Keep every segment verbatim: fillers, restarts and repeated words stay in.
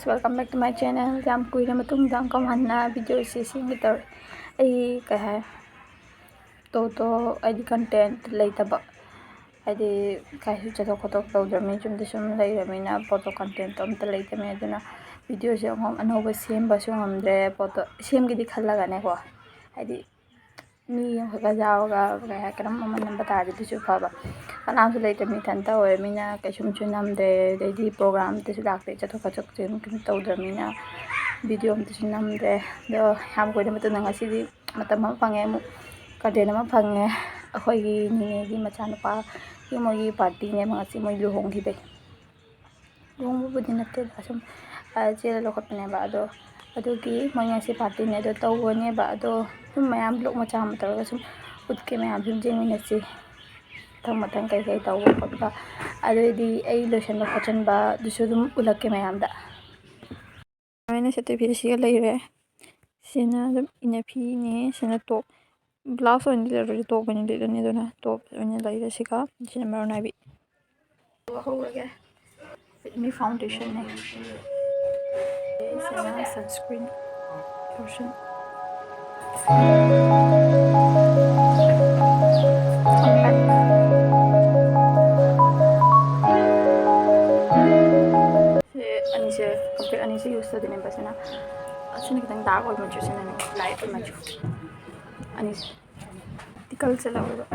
Welcome back to my channel. ꯌꯥꯝ ꯀꯨꯏꯔ ꯃꯇꯨꯡꯗ ꯑꯃꯨꯛꯀ ꯍꯟꯅ ꯚꯤꯗꯤꯑꯣꯁꯦ ꯁꯦꯝꯒꯦ ꯇꯧꯔꯦ꯫ ꯑꯩ ꯀꯩ ꯍꯥꯏ, ꯇꯣꯇꯣ ꯍꯥꯏꯗꯤ ꯀꯟꯇꯦꯟꯠ ꯂꯩꯇꯕ, ꯍꯥꯏꯗꯤ ꯀꯥꯏꯁꯨ ꯆꯠꯊꯣꯛ ꯈꯣꯠꯇꯣꯛ ꯇꯧꯗ꯭ꯔꯕꯅꯤꯅ ꯌꯨꯝꯗ ꯁꯨꯝ ꯂꯩꯔꯕꯅꯤꯅ ꯄꯣꯠꯇꯣ ꯀꯟꯇꯦꯟꯠꯇꯣ ꯑꯝꯇ ꯂꯩꯇꯕꯅꯤ꯫ ꯑꯗꯨꯅ ꯚꯤꯗꯤꯑꯣꯁꯦ ꯑꯃꯨꯛ ꯑꯅꯧꯕ ꯁꯦꯝꯕꯁꯨ ꯉꯝꯗ꯭ꯔꯦ꯫ ꯄꯣꯠꯇꯣ ꯁꯦꯝꯒꯦꯗꯤ ꯈꯜꯂꯒꯅꯦꯀꯣ, ꯍꯥꯏꯗꯤ ꯃꯤ ꯑꯃꯈꯛꯀ ꯌꯥꯎꯔꯒ ꯀꯩ ꯍꯥꯏ, ꯀꯩꯅꯣꯝ ꯑꯃ ꯅꯝꯕ ꯇꯥꯔꯗꯤ ꯑꯗꯨꯁꯨ ꯐꯕ꯫ ꯀꯅꯥꯝꯁꯨ ꯂꯩꯇꯕ, ꯏꯊꯟꯇ ꯑꯣꯏꯔꯕꯅꯤꯅ ꯀꯩꯁꯨꯝꯁꯨ ꯅꯝꯗ꯭ꯔꯦ꯫ ꯑꯗꯩꯗꯤ ꯄ꯭ꯔꯣꯒ꯭ꯔꯥꯝꯗꯁꯨ ꯂꯥꯛꯇꯦ, ꯆꯠꯊꯣꯛ ꯈꯣꯠꯇꯣꯛꯁꯨ ꯑꯗꯨꯝ ꯀꯩꯅꯣ ꯇꯧꯗ꯭ꯔꯕꯅꯤꯅ ꯚꯤꯗꯤꯑꯣ ꯑꯝꯇꯁꯨ ꯅꯝꯗ꯭ꯔꯦ꯫ ꯑꯗꯣ ꯌꯥꯝ ꯀꯨꯏꯔ ꯃꯇꯨꯡꯗ ꯉꯁꯤꯗꯤ ꯃꯇꯝ ꯑꯃ ꯐꯪꯉꯦ, ꯑꯃꯨꯛ ꯀꯟꯇꯦꯟ ꯑꯃ ꯐꯪꯉꯦ꯫ ꯑꯩꯈꯣꯏꯒꯤ ꯅꯤꯅꯦꯒꯤ ꯃꯆꯥꯅꯨꯄꯥꯒꯤ ꯃꯣꯏꯒꯤ ꯄꯥꯔꯇꯤꯅꯦꯕ ꯉꯁꯤ, ꯃꯣꯏ ꯂꯨꯍꯣꯡꯈꯤꯕꯩ꯫ ꯂꯨꯍꯣꯡꯕꯕꯨꯗꯤ ꯅꯠꯇꯦꯗ, ꯁꯨꯝ, ꯑ, ꯆꯦꯜꯂ ꯂꯧꯈꯠꯄꯅꯦꯕ꯫ ꯑꯗꯣ ꯑꯗꯨꯒꯤ ꯃꯣꯏ ꯉꯁꯤ ꯄꯥꯔꯇꯤꯅꯦ ꯑꯗꯣ ꯇꯧꯕꯅꯦꯕ꯫ ꯑꯗꯣ ꯁꯨꯝ ꯃꯌꯥꯝ ꯕ꯭ꯂꯣꯛ ꯃꯆꯥ ꯑꯃ ꯇꯧꯔꯒ ꯁꯨꯝ ꯎꯠꯀꯦ, ꯃꯌꯥꯝ ꯁꯨꯝ ꯌꯦꯡꯃꯤꯟꯅꯁꯤ꯫ ꯃꯊꯪ ꯃꯊꯪ ꯀꯩꯀꯩ ꯇꯧꯕ ꯈꯣꯠꯄ, ꯑꯗꯩꯗꯤ ꯑꯩ ꯂꯣꯏꯁꯟꯕ ꯈꯣꯠꯆꯟꯕ ꯑꯗꯨꯁꯨ ꯑꯗꯨꯝ ꯎꯠꯂꯛꯀꯦ ꯃꯌꯥꯝꯗ꯫ ꯂꯣꯏꯅ ꯁꯦꯠꯇ ꯐꯤꯁꯤꯒ ꯂꯩꯔꯦ꯫ ꯁꯤꯅ ꯑꯗꯨꯝ ꯏꯅꯐꯤꯅꯦ, ꯁꯤꯅ ꯇꯣꯞ꯫ ꯕ꯭ꯂꯥꯎꯁ ꯑꯣꯏꯅ ꯂꯤꯠꯂꯔꯣꯏ, ꯇꯣꯞ ꯑꯣꯏꯅ ꯂꯤꯠꯂꯅꯤ꯫ ꯑꯗꯨꯅ ꯇꯣꯞ ꯑꯣꯏꯅ ꯂꯩꯔꯦ ꯁꯤꯒ꯫ ꯁꯤꯅ ꯃꯔꯣꯟ ꯅꯥꯏꯕꯤ꯫ ꯍꯧꯔꯒꯦ꯫ ꯐꯤꯠꯃꯤ ꯐꯥꯎꯟꯗꯦꯁꯟꯅꯦ꯫ ꯁꯤꯅ ꯁꯟꯁꯀ꯭ꯔꯤꯟ ꯂꯣꯁꯟ꯫ ꯁꯤ ꯑꯅꯤꯁꯦ, ꯀꯝꯄꯦꯛ ꯑꯅꯤꯁꯦ ꯌꯨꯁ ꯇꯧꯗꯣꯏꯅꯦꯕ꯫ ꯁꯤꯅ, ꯑꯁꯤꯅ ꯈꯤꯇꯪ ꯗꯥꯔꯛ ꯑꯣꯏꯕ ꯃꯆꯨ, ꯁꯤꯅꯅꯦ ꯂꯥꯏꯠ ꯑꯣꯏꯕ ꯃꯆꯨ꯫ ꯑꯅꯤꯁꯦ ꯇꯤꯀꯜ ꯆꯠꯂ ꯑꯣꯏꯕ꯫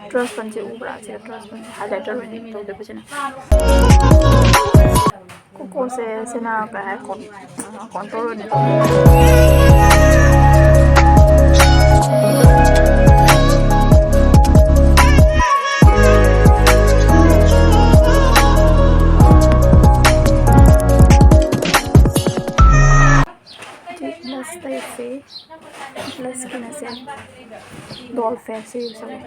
ꯇ꯭ꯔꯁ ꯐꯟꯁꯦ ꯎꯕ꯭ꯔꯥ? ꯁꯤꯗ ꯇ꯭ꯔꯁ ꯐꯟꯁꯦ ꯍꯥꯏꯂꯥꯏꯇꯔ ꯑꯣꯏꯅ ꯇꯧꯗꯣꯏꯕꯁꯤꯅ꯫ ꯀꯣꯀꯣꯁꯦ ꯁꯤꯅ ꯀꯩ ꯍꯥꯏ, ꯀꯣꯟ-, ꯀꯣꯟꯇꯣꯔ ꯑꯣꯏꯅ ꯇꯧꯗꯣꯏꯕ꯫ Doll face ꯁꯤ ꯌꯦꯡꯁꯜꯂꯣ꯫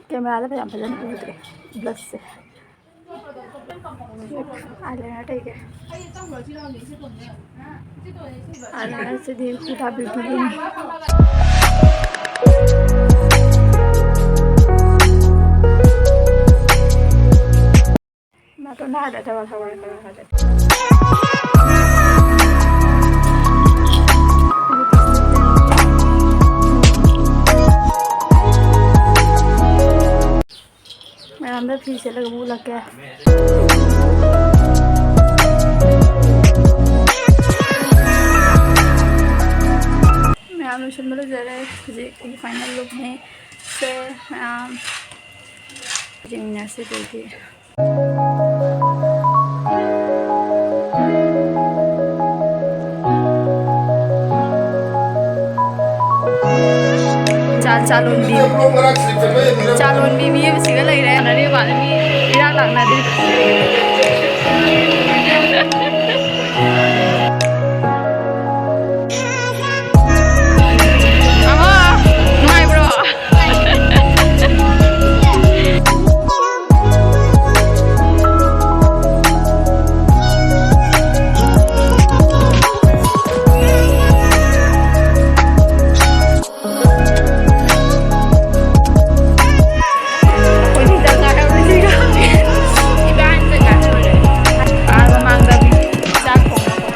ꯀꯦꯃꯦꯔꯥꯗ ꯌꯥꯝ ꯐꯖꯅ ꯎꯗ꯭ꯔꯦ ꯕ꯭ꯂꯁꯁꯦ꯫ ꯑꯥꯏꯂꯥꯏꯅꯔ ꯇꯩꯒꯦ꯫ ꯑꯥꯏꯂꯥꯏꯅꯔꯁꯤꯗꯤ ꯍꯨꯗꯥ ꯕ꯭ꯌꯨꯇꯤꯒꯤꯅꯤ꯫ ꯅꯥꯇꯣꯟꯗ ꯍꯥꯏꯔ ꯇꯧꯔ ꯍꯧꯔꯦ, ꯇꯧꯔ ꯍꯧꯔꯦ꯫ ꯃꯌꯥꯝꯗ ꯐꯤ ꯁꯦꯠꯂꯒ ꯑꯃꯨꯛ ꯎꯠꯂꯛꯀꯦ꯫ ꯃꯌꯥꯝ ꯂꯣꯏꯁꯤꯟꯕ ꯂꯣꯏꯖꯔꯦ꯫ ꯍꯧꯖꯤꯛ ꯑꯩꯒꯤ final lookꯅꯦ꯫ ꯁꯦ, ꯃꯌꯥꯝ ꯌꯦꯡꯃꯤꯟꯅꯁꯤ ꯑꯗꯨꯗꯤ꯫ ꯆꯥ, ꯆꯥ ꯂꯣꯟꯕꯤ꯫ ꯆꯥ ꯂꯣꯟꯕꯤ ꯃꯤ ꯑꯃ ꯁꯤꯒ ꯂꯩꯔꯦ꯫ ꯅꯥꯅꯔꯤ ꯃꯥꯜꯂꯦ, ꯃꯤ ꯏꯔꯥꯡ ꯂꯥꯡꯅꯗ꯭ꯔꯤ꯫ ꯑꯃ, ꯅꯨꯡꯉꯥꯏꯕ꯭ꯔꯣ? ꯑꯩꯈꯣꯏꯅꯤꯗ ꯉꯥꯏꯍꯧꯔꯤꯁꯤꯒ꯫ ꯏꯕꯥꯅꯤꯗ ꯉꯥꯏꯍꯧꯔꯦ꯫ ꯑꯥ, ꯃꯃꯥꯡꯗ ꯆꯥꯛ ꯊꯣꯡꯕ꯫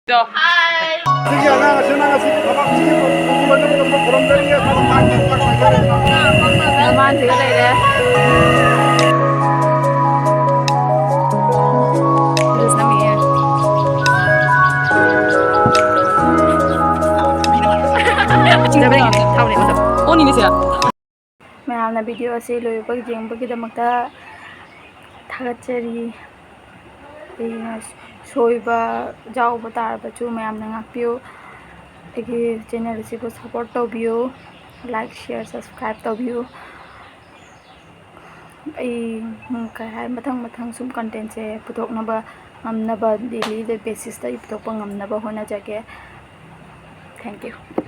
ꯁꯤꯒꯤ ꯑꯉꯥꯡ ꯑꯁꯤꯅ ꯉꯁꯤꯒꯤ ꯊꯕꯛꯁꯤꯒꯤ ꯄꯨꯈ꯭ꯔꯤ ꯃꯅꯨꯡꯗ ꯈꯨꯔꯨꯝꯖꯔꯤ, ꯑꯁꯤꯅ ꯃꯥꯒꯤ ꯊꯕꯛ ꯄꯥꯏꯖꯔꯦ꯫ ꯃꯃꯥꯟꯁꯤꯒ ꯂꯩꯔꯦ꯫ ꯔꯤꯜꯁ ꯅꯝꯃꯤꯌꯦ꯫ ꯆꯤꯡꯗꯕ꯭ꯔꯥ ꯌꯦꯡꯉꯣ, ꯊꯥꯎ ꯂꯩꯕꯗꯣ꯫ ꯑꯣꯟꯅꯤꯅꯦ ꯁꯤꯔ꯫ ꯃꯌꯥꯝꯅ ꯚꯤꯗꯤꯑꯣ ꯑꯁꯤ ꯂꯣꯏꯕ ꯌꯦꯡꯕꯒꯤꯗꯃꯛꯇ ꯊꯥꯒꯠꯆꯔꯤ꯫ ꯑꯩꯅ ꯁꯣꯏꯕ ꯌꯥꯎꯕ ꯇꯥꯔꯕꯁꯨ ꯃꯌꯥꯝꯅ ꯉꯥꯛꯄꯤꯌꯨ꯫ ꯑꯩꯒꯤ ꯆꯦꯅꯦꯜ ꯑꯁꯤꯕꯨ ꯁꯞꯄꯣꯔꯠ ꯇꯧꯕꯤꯌꯨ, ꯂꯥꯏꯛ, ꯁꯤꯌꯔ, ꯁꯞꯁꯀ꯭ꯔꯥꯏꯕ ꯇꯧꯕꯤꯌꯨ꯫ ꯑꯩ, ꯎꯝ, ꯀꯩ ꯍꯥꯏ, ꯃꯊꯪ ꯃꯊꯪ ꯁꯨꯝ ꯀꯟꯇꯦꯟꯁꯦ ꯄꯨꯊꯣꯛꯅꯕ ꯉꯝꯅꯕ, ꯗꯦꯂꯤ ꯕꯦꯁꯤꯁꯇ ꯑꯩ ꯄꯨꯊꯣꯛꯄ ꯉꯝꯅꯕ ꯍꯣꯠꯅꯖꯒꯦ꯫ Thank you꯫